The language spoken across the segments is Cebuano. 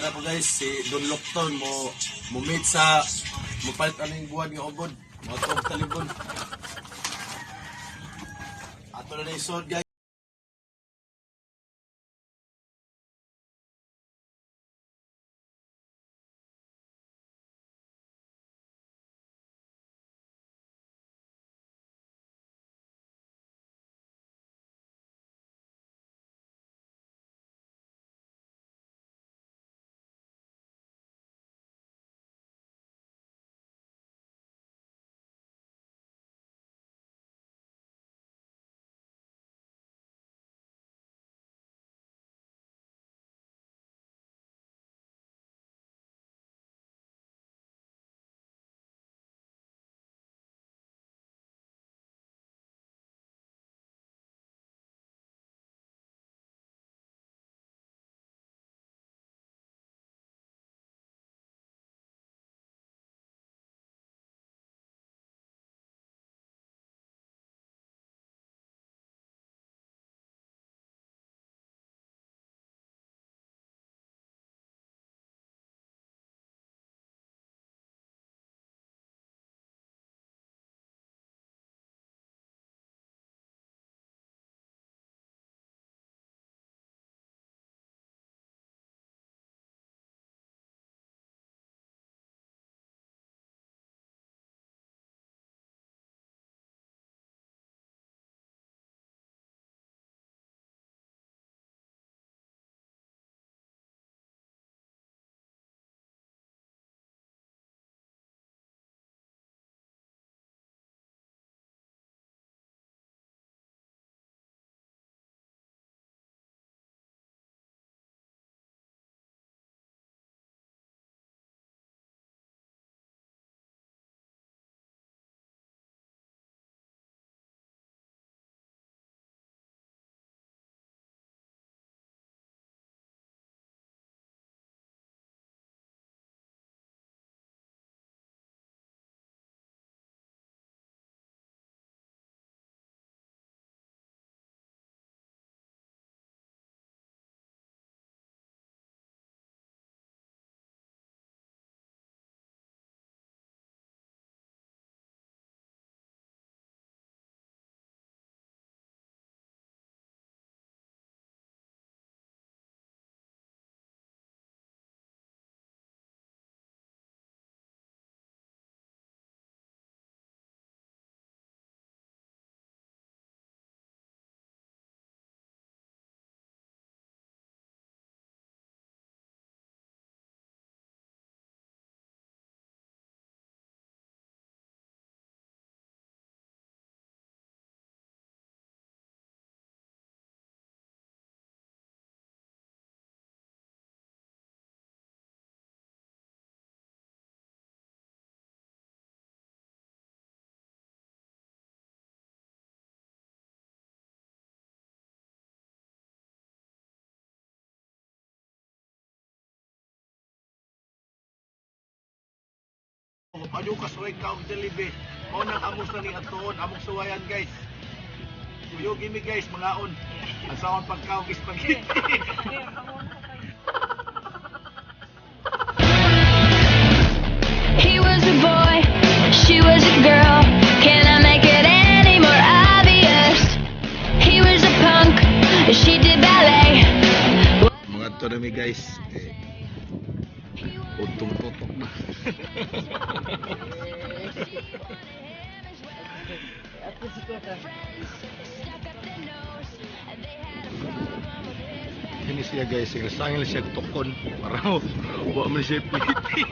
Dara ko, guys, si Don Locton mo mo meet sa mo palit aning buwan nga ubod. Mo og talibon. Ato na isod, guys. Pwede ka suway ka og Jollibee. Mao nang amos na ning atuon, among suwayan, guys. Kuyo gimi, guys, mangaon. Ang sa akong pagkaon spaghetti. He was a boy, she was a girl. Can I make it any more obvious? He was a punk, she did ballet. Mga to na mi, guys. Eh, utong tutok na. Stuck up their nose, they had a problem with his Kini siya, guys, sangil siya tukon para wa man siya pliti.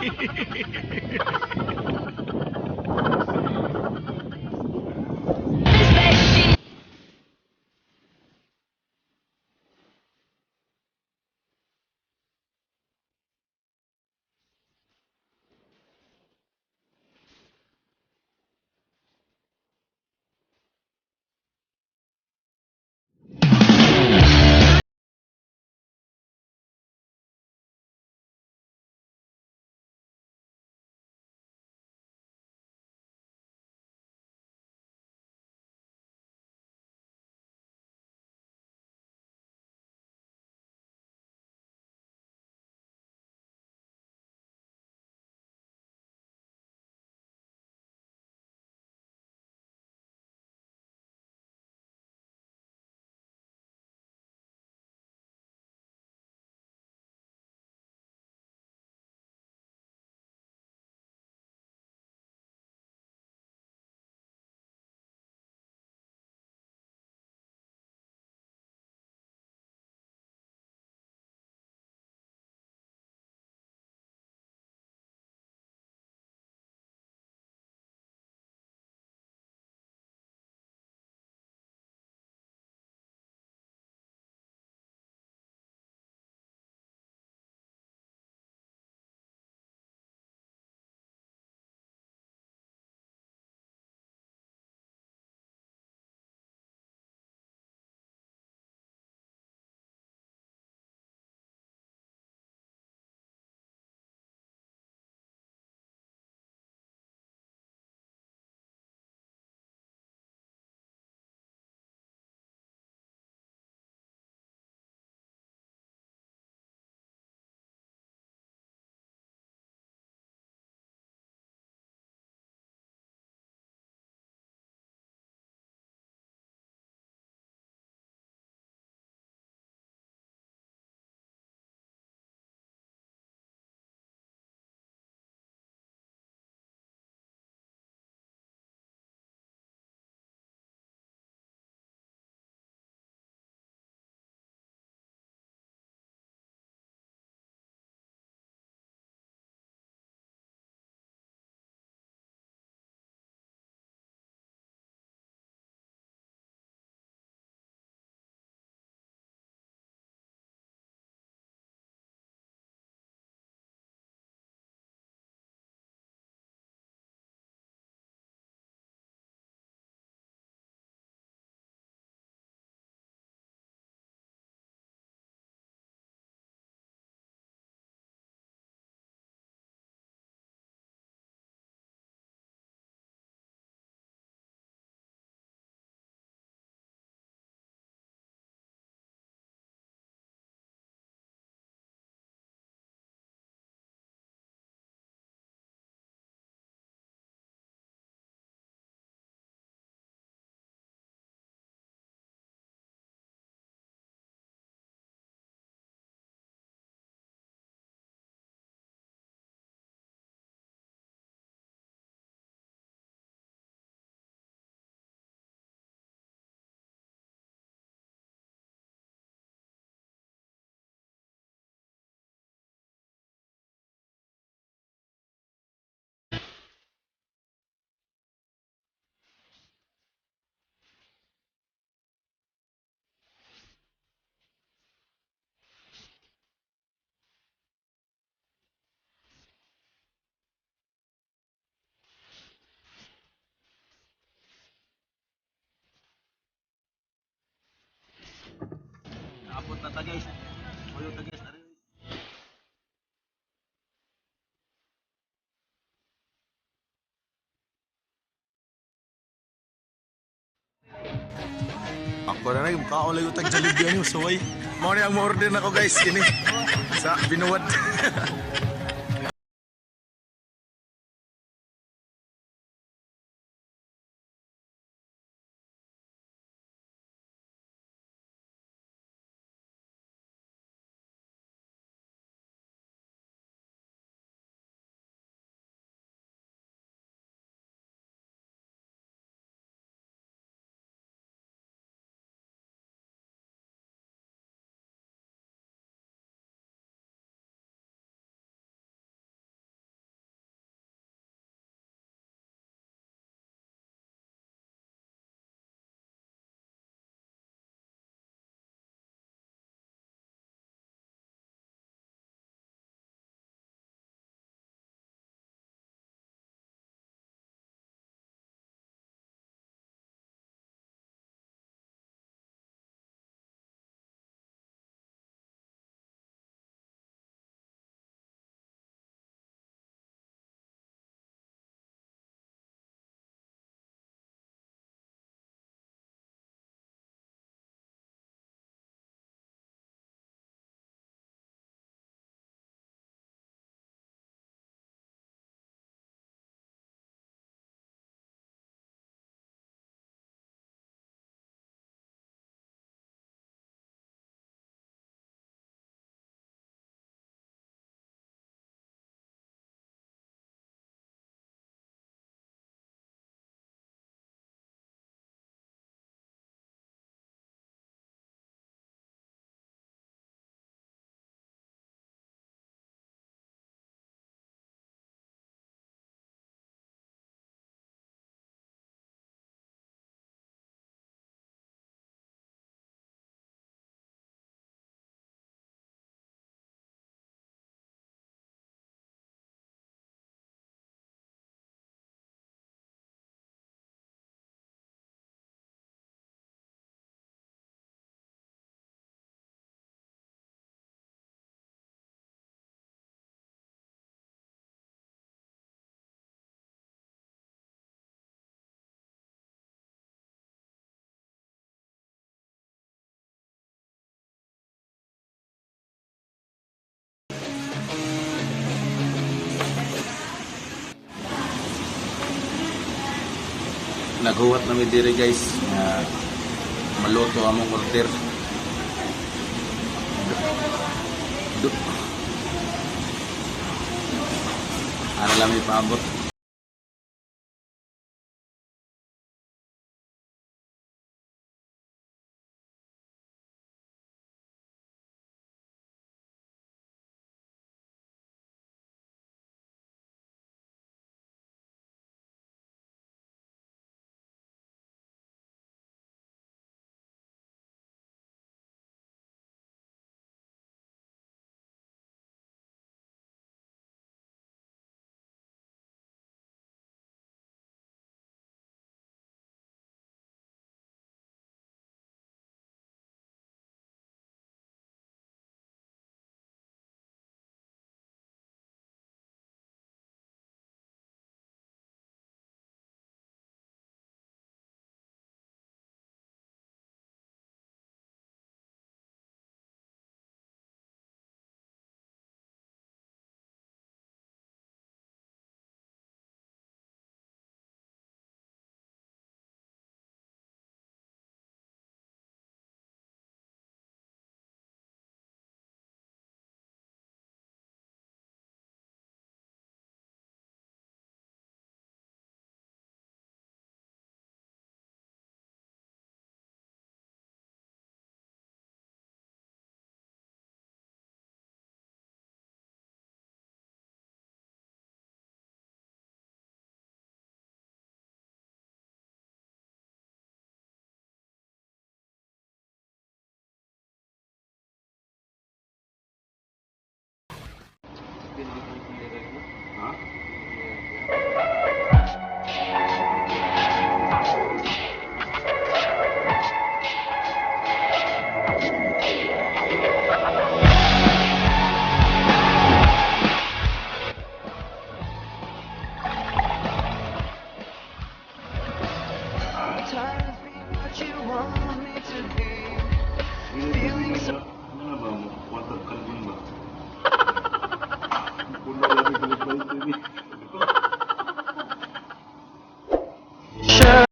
Guys. Kuyo ta, guys. Ari. Ako na rin, mukhaon lang yung tag Jollibee ano, suway. Mao ni ang order nako, guys, kini sa binuwat. Naghuwat na mi diri, guys, nga maluto among order. Ara lang mi paabot. Tired of being what you want me to be. Feeling so Ano ba mo? Watag kalbon ba? Puno lang yung balik ni. Sure.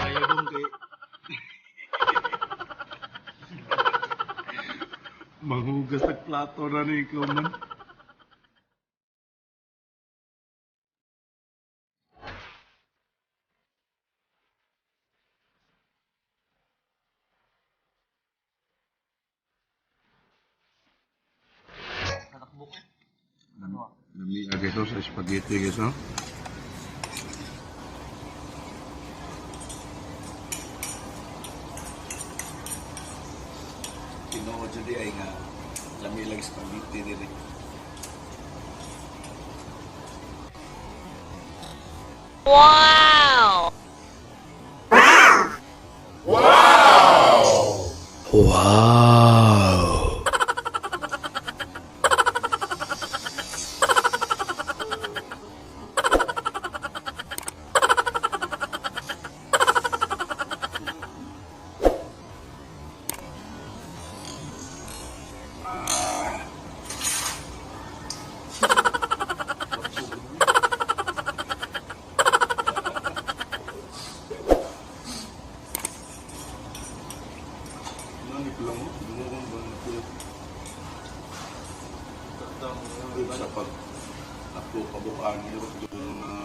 Ayaw dong kay manghugas ng plato na ni ikaw man. Lami guys, sa spaghetti, guys, no? Tinuod jud ay nga lami lang spaghetti diri. Wow! Nani ko lang mo, dumugon ba nito? Sa pag ako kabukaan niyo na.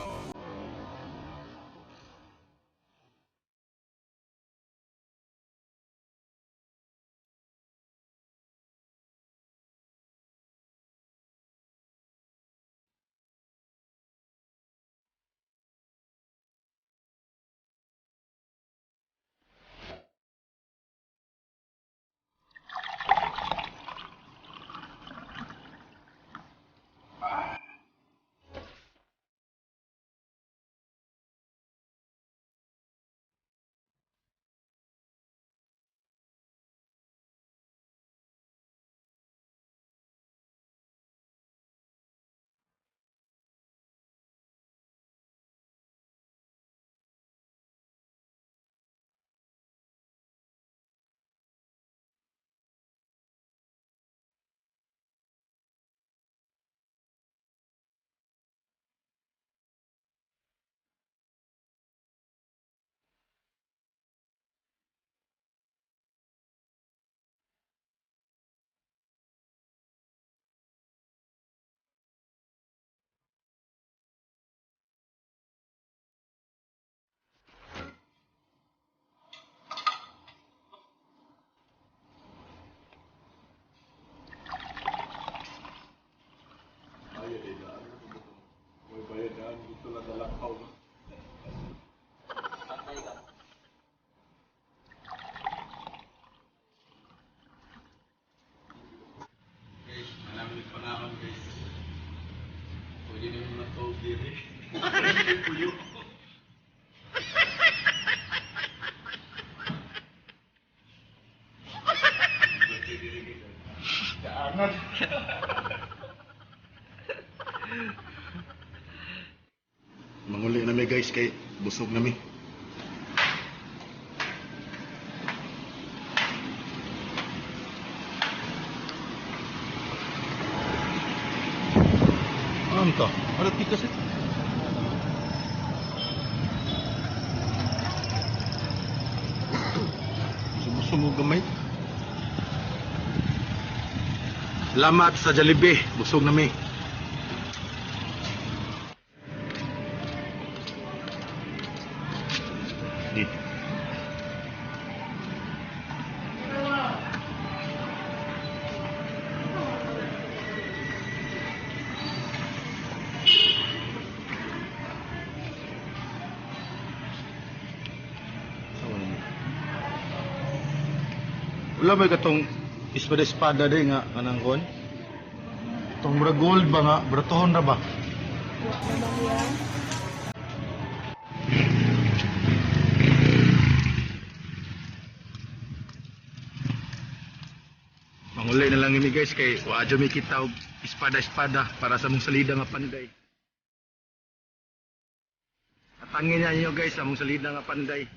Bayad eh, daan. May bayad daan dito lang sa lakaw. Guys, marami panahon, guys. Pwede na yung mga tawag diri. Puyo. Kaangan. Manguli na mi, guys, kay busog na mi. Ano to? Ano tikas eh? Gusto mo gamay? Salamat sa Jollibee. Busog na mi. Di. Wala ba katong espada-espada di nga kanang kon? Tong mura gold ba nga bratohon ra ba? Wa na ba niya? Manguli na lang mi, guys, kay wa adyo mi kita og espada-espada para sa mong salida nga panday. Atangin niya ninyo, guys, sa mong salida nga panday.